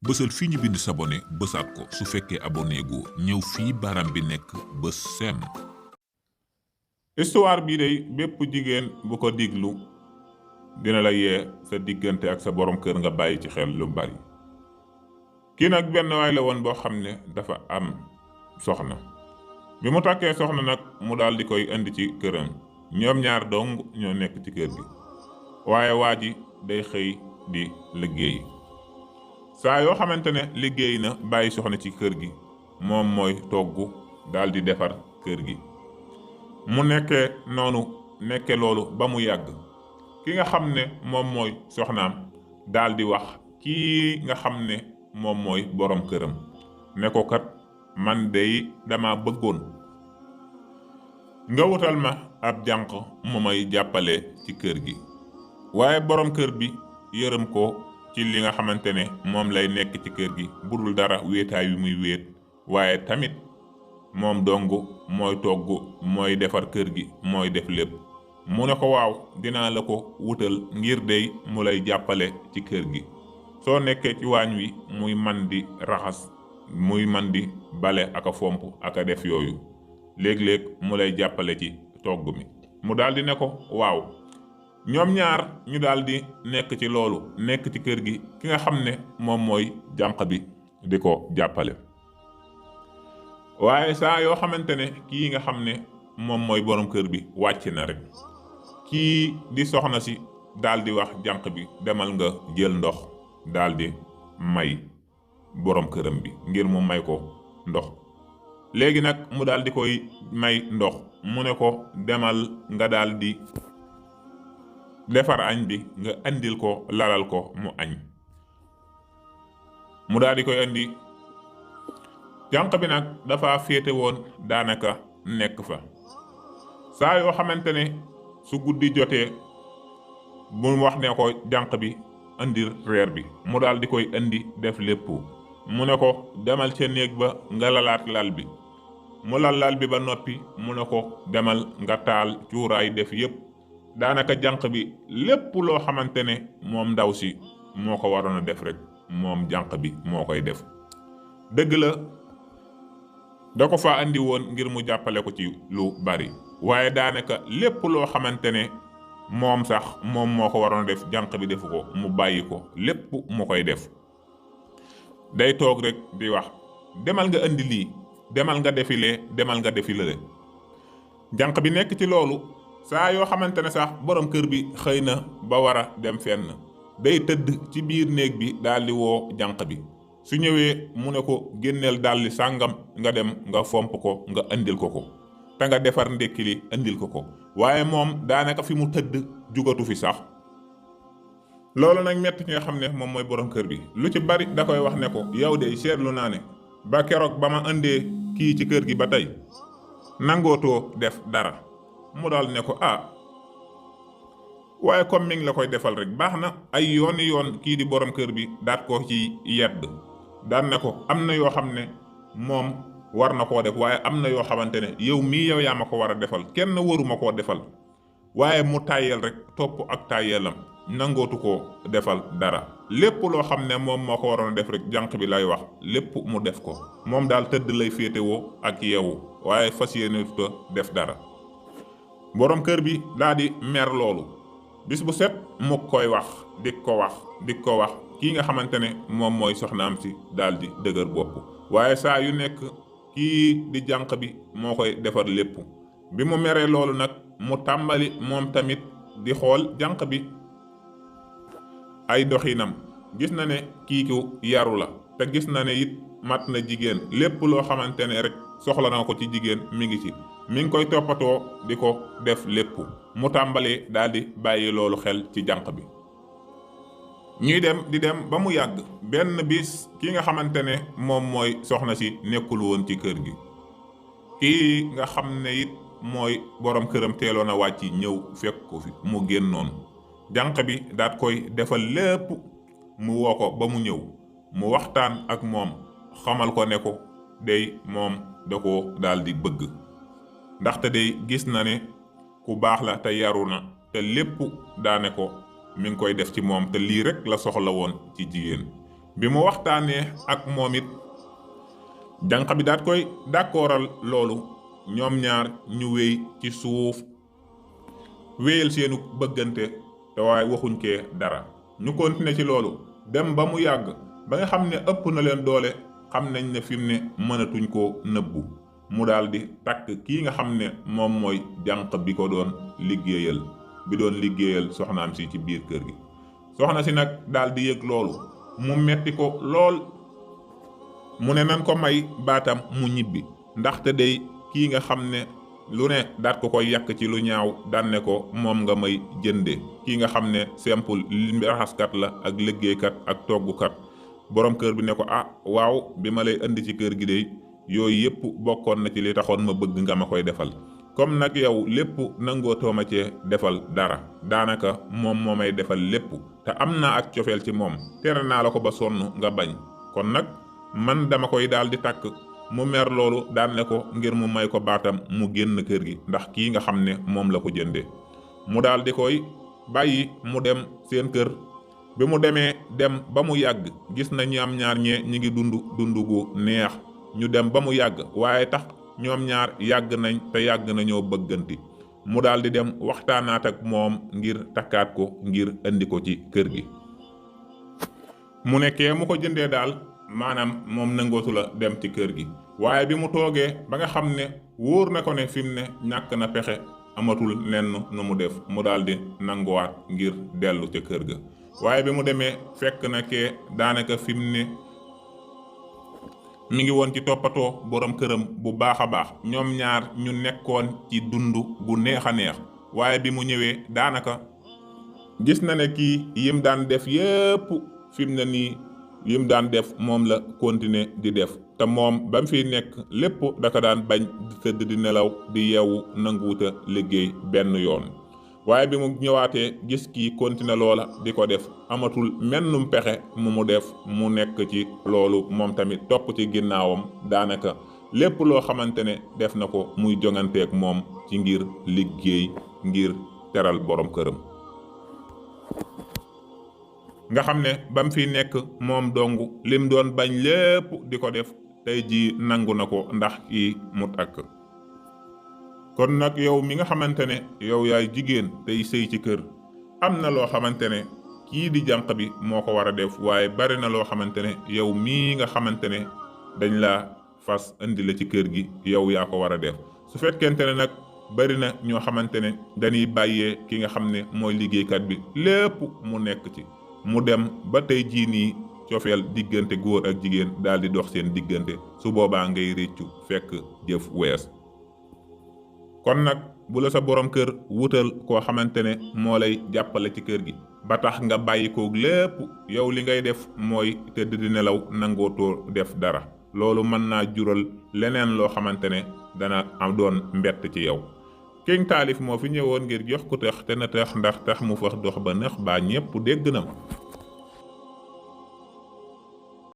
bësal fii ñu bind s'abonner bësaat ko su fekkee abonné gu ñëw fii baram bi nekk bës seen. histoire bii day bépp jigéen bu ko diglu dina la yee sa diggante ak sa borom kër nga bàyyi ci xel lu bari. kii nag benn waay la woon boo xam ne dafa am soxna bi mu takkee soxna nag mu daal di koy indi ci këram ñoom ñaar dong ñoo nekk ci kër gi waaye waa ji day xëy di liggéey saa yoo xamante ne liggéey na bàyyi soxna ci kër gi moom mooy togg daal di defar kër gi mu nekkee noonu nekke loolu ba mu yàgg ki nga xam ne moom mooy soxnaam daal di wax kii nga xam ne moom mooy borom këram ne ko kat man dey dama bëggoon nga wutal ma ab jànq mu may jàppale ci kër gi waaye borom kër bi yërëm ko ci li nga xamante ne moom lay nekk ci kër gi budul dara wéetaay wi muy wéet waaye tamit moom dong mooy togg mooy defar kër gi mooy def lépp mu ne ko waaw dinaa la ko wutal ngir dey mu lay jàppale ci kër gi soo nekkee ci waañ wi muy man di raxas muy man di bale ak a fomp ak a def yooyu léeg-léeg mu lay jàppale ci togg mi mu daldi ne ko waaw ñoom ñaar ñu daldi nekk ci loolu nekk ci kër gi ki nga xam ne moom mooy jànq bi di ko jàppale waaye saa yoo xamante ne kii nga xam ne moom mooy borom kër bi wàcc na rek kii di soxna si daldi wax jànq bi demal nga jël ndox daldi may borom këram bi ngir mu may ko ndox léegi nag mu daldi koy may ndox mu ne ko demal nga daldi defar añ bi nga andil ko lalal ko mu añ mu daldi koy andi jànq bi nag dafa féete woon daanaka nekk fa saa yoo xamante ne su guddi jotee mu wax ne ko jànq bi andil reer bi mu daldi koy andi def lépp mu ne ko demal ca néeg ba nga lalaat lal bi mu lal bi ba noppi mu ne ko demal nga taal cuuraay def yépp daanaka jànq bi lépp loo xamante ne moom ndaw si moo ko waroon a def rek moom jànq bi moo koy def dëgg la da ko fa andi woon ngir mu jàppale ko ci lu bari waaye daanaka lépp loo xamante ne moom sax moom moo ko waroon a def jànq bi defu ko mu bàyyi ko lépp mu koy def day toog rek di wax demal nga andi lii demal nga defilee demal nga defi lële jànq bi nekk ci loolu saa yoo xamante ne sax borom kër bi xëy na ba war a dem fenn day tëdd ci biir néeg bi daldi woo jànq bi su ñëwee mu ne ko génneel daldi sàngam nga dem nga fomp ko nga andil ko ko te nga defar ndékki li andil ko ko waaye moom daanaka fi mu tëdd jugatu fi sax loolu nag metti nga xam ne moom mooy borom kër bi lu ci bari da koy wax ne ko yow de seetlu naa ne ba keroog ba ma andee kii ci kër gi ba tey nangootoo def dara mu daal ne ko waaye comme mi ngi la koy defal rek baax na ay yooni yoon kii di borom kër bi daat ko ci yedd daan ne ko am na yoo xam ne moom war na koo def waaye am na yoo xamante ne yow mii yow yaa ma ko war a defal kenn waruma koo defal waaye mu tàyyeel rek topp ak tàyyeelam nangootu koo defal dara lépp loo xam ne moom moo ko waroon a def rek jànq bi lay wax lépp mu def ko moom daal tëdd lay féetewoo ak yeewu waaye fas yéene tuta def dara borom kër bi daa di mer loolu bis bu set mu koy wax di ko wax kii nga xamante ne moom mooy soxnaam si daal di dëgër bopp waaye saa yu nekk kii di jànq bi moo koy defar lépp bi mu meree loolu nag mu tàmbali moom tamit di xool jànq bi ay doxinam gis na ne kii ku yaru la te gis na ne it mat na jigéen lépp loo xamante ne rek soxla na ko ci jigéen mi ngi ci mi ngi koy toppatoo di ko def lépp mu tàmbalee daal di bàyyi loolu xel ci jànq bi ñuy dem di dem ba mu yàgg benn bis ki nga xamante ne moom mooy soxna si nekkul woon ci kër gi kii nga xam ne it mooy borom këram teeloon a wàcc ñëw fekk ko fi mu génnoon jànq bi daat koy defal lépp mu woo ko ba mu ñëw mu waxtaan ak moom xamal ko ne ko day moom da ko daal di bëgg ndaxte day gis na ne ku baax la te yaru na te lépp daane ko mi ngi koy def ci moom te lii rek la soxla woon ci jigéen bi mu waxtaanee ak moom it jànq bi daat koy d'accordal loolu ñoom ñaar ñu wéy ci suuf wéyal seenu bëggante te waaye waxuñ kee dara ñu continuer ci loolu dem ba mu yàgg ba nga xam ne ëpp na leen doole xam nañ ne fi mu ne mënatuñ koo nëbbu mu daal di takk kii nga xam ne moom mooy jànq bi ko doon liggéeyal soxnaam si ci biir kër gi soxna si nag daal di yëg loolu mu metti ko lool mu ne nan ko may baatam mu ñibbi ndaxte day kii nga xam ne lu ne daat ko koy yàq ci lu ñaaw daan ne ko moom nga may jënde kii nga xam ne simple raxaskat la ak liggéeykat ak toggukat borom kër bi ne ko waaw bi ma lay indi ci kër gi de yooyu yëpp bokkoon na ci li taxoon ma bëgg nga ma koy defal comme nag yow lépp nangoo tooma cee defal dara daanaka moom moo may defal lépp te am naa ak cofeel ci moom tere naa la ko ba sonn nga bañ kon nag man dama koy daal di takk mu mer loolu daan ne ko ngir mu may ko baatam mu génn kër gi ndax kii nga xam ne moom la ko jënde mu daal di koy bàyyi mu dem seen kër bi mu demee dem ba mu yàgg gis na ñoom ñaar ñee ñi ngi dund gu neex ñu dem ba mu yàgg waaye tax ñoom ñaar yàgg nañ te yàgg nañoo bëgganti mu daal di dem waxtaanaat ak moom ngir takkaat ko ngir indi ko ci kër gi mu nekkee mu ko jëndee daal maanaam moom nangootu la dem ci kër gi waaye bi mu toogee ba nga xam ne wóor na ko ne fi mu ne ñàkk na pexe amatul nenn nu mu def mu daal di nanguwaat ngir dellu ca kër ga waaye bi mu demee fekk na kee daanaka fi mu ne mi ngi woon ci toppatoo borom këram bu baax a baax ñoom ñaar ñu nekkoon ci dund gu neex a neex waaye bi mu ñëwee daanaka gis na ne kii yim daan def yépp fi mu ne nii yim daan def moom la continuer di def te moom ba mu fiy nekk lépp daka daan bañ di tëdd di nelaw di yeewu nanguuta liggéey benn yoon waaye bi mu ñëwaatee gis kii continuer loola di ko def amatul mennum pexe mu def mu nekk ci loolu moom tamit topp ci ginnaawam daanaka lépp loo xamante ne def na ko muy jonganteeg moom ci ngir liggéey ngir teral borom këram nga xam ne ba mu fiy nekk moom dong lim doon bañ lépp di ko def tey jii nangu na ko ndax kii mu takk kon nag yow mi nga xamante ne yow yaay jigéen tey sëy ci kër am na loo xamante ne kii di jànq bi moo ko war a def waaye bari na loo xamante ne yow mii nga xamante ne dañ laa fas indi la ci kër gi yow yaa ko war a def su fekkente ne nag bari na ñoo xamante ne dañuy bàyyee ki nga xam ne mooy liggéeykat bi lépp mu nekk ci mu dem ba tey jii nii cofeel diggante góor ak jigéen daal di dox seen diggante su boobaa ngay réccu fekk jëf wees kon nag bu la sa borom kër wutal koo xamante ne moo lay jàppale ci kër gi ba tax nga bàyyi koog lépp yow li ngay def mooy tëdd di nelaw nangootoo def dara loolu mën naa jural leneen loo xamante ne dana am doon mbett ci yow King Taalif moo fi ñëwoon ngir jox ko tax te na tax ndax tax mu fax dox ba neex baa ñépp dégg na ma